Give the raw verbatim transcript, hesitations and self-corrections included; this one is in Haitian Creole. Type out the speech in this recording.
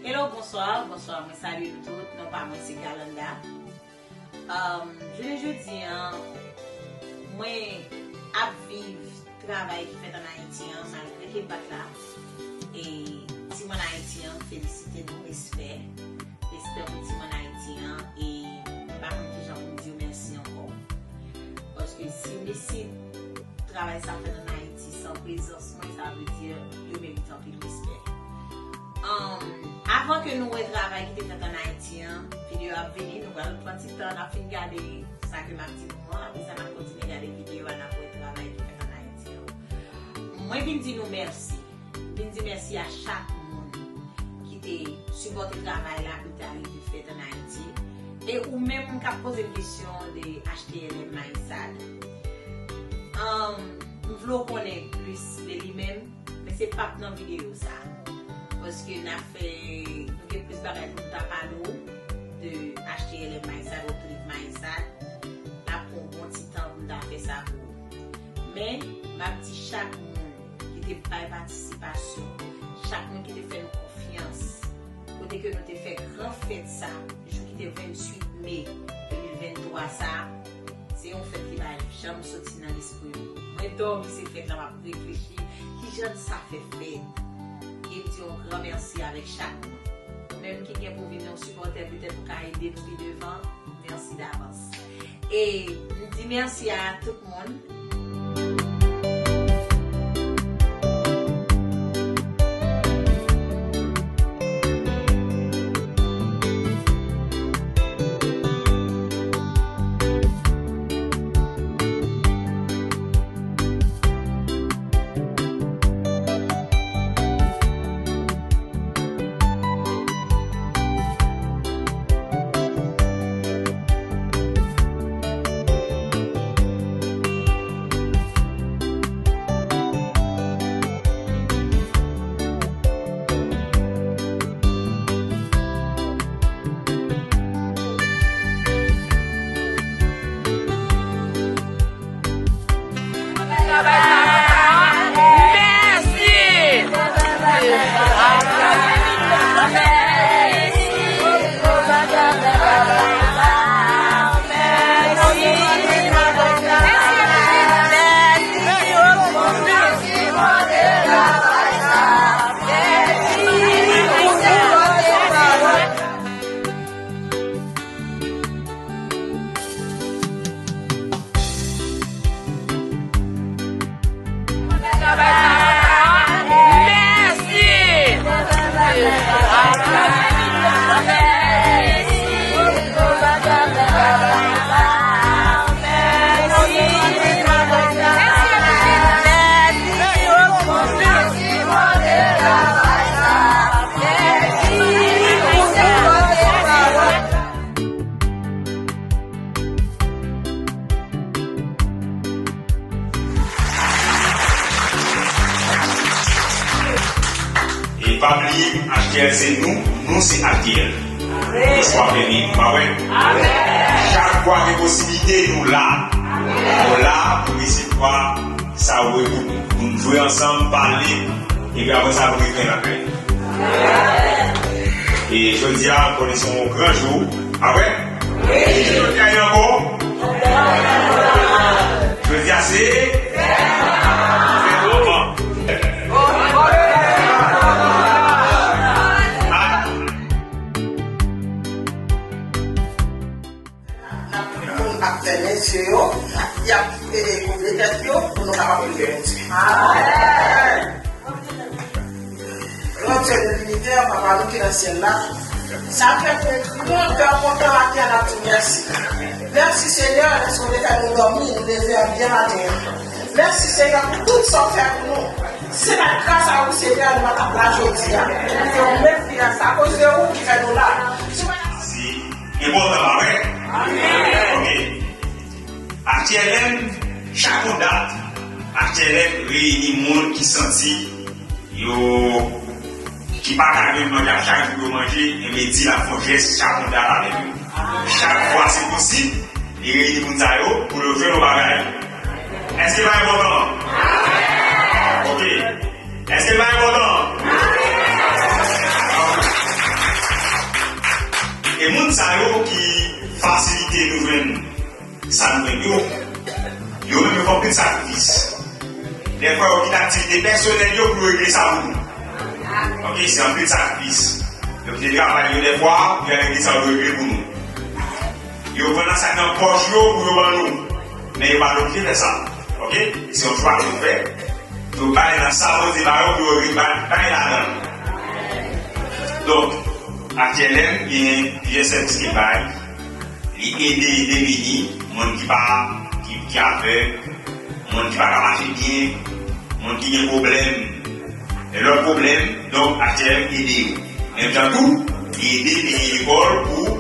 Hello, bonswa, bonswa, mwen salye nou tout. Non pa mwen se Galanda. Um, jounen jodi an, mwen ap viv travay ki fèt ann Ayiti an, malgre ke m pa t la. E timoun Ayiti an, felisite nou, respè. Respè pou timoun Ayiti an, e m pa konn kijan pou m di w mèsi ankò. Paske si m isit, travay sa fèt ann Ayiti san prezans mwen, sa vle di yo merite anpil respè. Um, avan ke nou wè travay ki te fèt ann Ayiti an, videyo ap vini, nou pral pran ti tan, n ap fin gade sa ke m ap di nou an, apre sa n ap kontinye gade videyo a, n ap wè travay ki fèt ann Ayiti an. Mwen vin di nou mèsi. M vin di mèsi a chak moun ki te sipòte travay la pou l ta rive fèt ann Ayiti. E ou menm k ap poze m kesyon de H T L M Maïsad. Ahn, m vle w konnen plis de li menm, men se p ap nan videyo sa. Paske n ap fè, nou gen plis bagay pou n ta pale w de H T L M Maïsad, Rodrigue Maïsad. N ap pran yon bon ti tan pou n ta fè sa pou ou. Men, m ap di chak moun ki te bay patisipasyon, chak moun ki te fè nou konfyans, kote ke nou te fè gran fèt sa, jou ki te venntuit me de mil venntwa sa, se yon fèt ki pa janm soti nan lespri m. Mwen dòmi, se fèt la, m ap reflechi, kijan sa fè fèt? E m di yon gran mèsi avèk chak moun. Ou menm ki gen pou vin yon sipòtè, petèt ou ka ede nou pi devan, mèsi davans. E m di mèsi a tout moun. E pa bliye, H T L se nou, nou se H T L. Bonswa, beni, nou pa wè? Chak fwa gen posiblite, nou la. Nou la pou resevwa sa ou pou, pou n jwe ansanm, pale, epi apre sa, pou n retounen lakay nou. E jodi a, m konnen se yon gran jou, pa vre? Wi. Jodi a, e ankò? Jodi a, se? Fèt. N ap di moun ap fèmen zye yo, y ap, e, kouvri tèt yo pou nou kapab priye Bondye. Amèn. Gran Dye de linivè, Papa nou ki nan syèl la, sa fè pou nou kè kontan maten an, n ap di w mèsi. Mèsi, Senyè, dèske w te fè nou dòmi, nou leve an byen maten an. Mèsi, Senyè, pou tout sa w fè pou nou. Se pa gras a ou, Senyè, nou pa t ap la jodi a. Se ou menm ki la, se akoz de ou ki fè nou la. Si enpòtan, pa vre? Amèn. Ok. H T L M, chak yon dat, H T L M reyini moun ki santi yo, ki pa ka jwenn manje a chak jou pou yo manje, enben di l ap fè yon jès chak yon dat avèk yo. Chak fwa se posib, li reyini moun sa yo pou yo jwenn yon bagay. Èske pa enpòtan? Ok. Èske l pa enpòtan? Sa yo ki fasilite nou jwenn sa nou jwenn yo. Yo menm yo fè anpil sakrifis. Dèfwa yo kite aktivite pèsonèl yo pou yo regle sa pou nou. Ok, se anpil sakrifis. Yo kite travay yo dèfwa pou yo regle sa yo regle pou nou. Yo pran nan sa k nan pòch yo pou yo ban nou. Men yo pa oblije fè sa. Ok? Se yon chwa ke yo fè. Yo bay nan sa Bondye ba yo pou yo ri- bay, bay ladan. Donk, aktyèlman, gen plizyè sèvis ki bay. Li ede, ede vini moun ki pa, ki, ki avèg, moun ki pa ka mache byen, moun ki gen pwoblèm, e lòt pwoblèm. Donk, aktyèlman, ede yo. Menm jan tou, li ede peye lekòl pou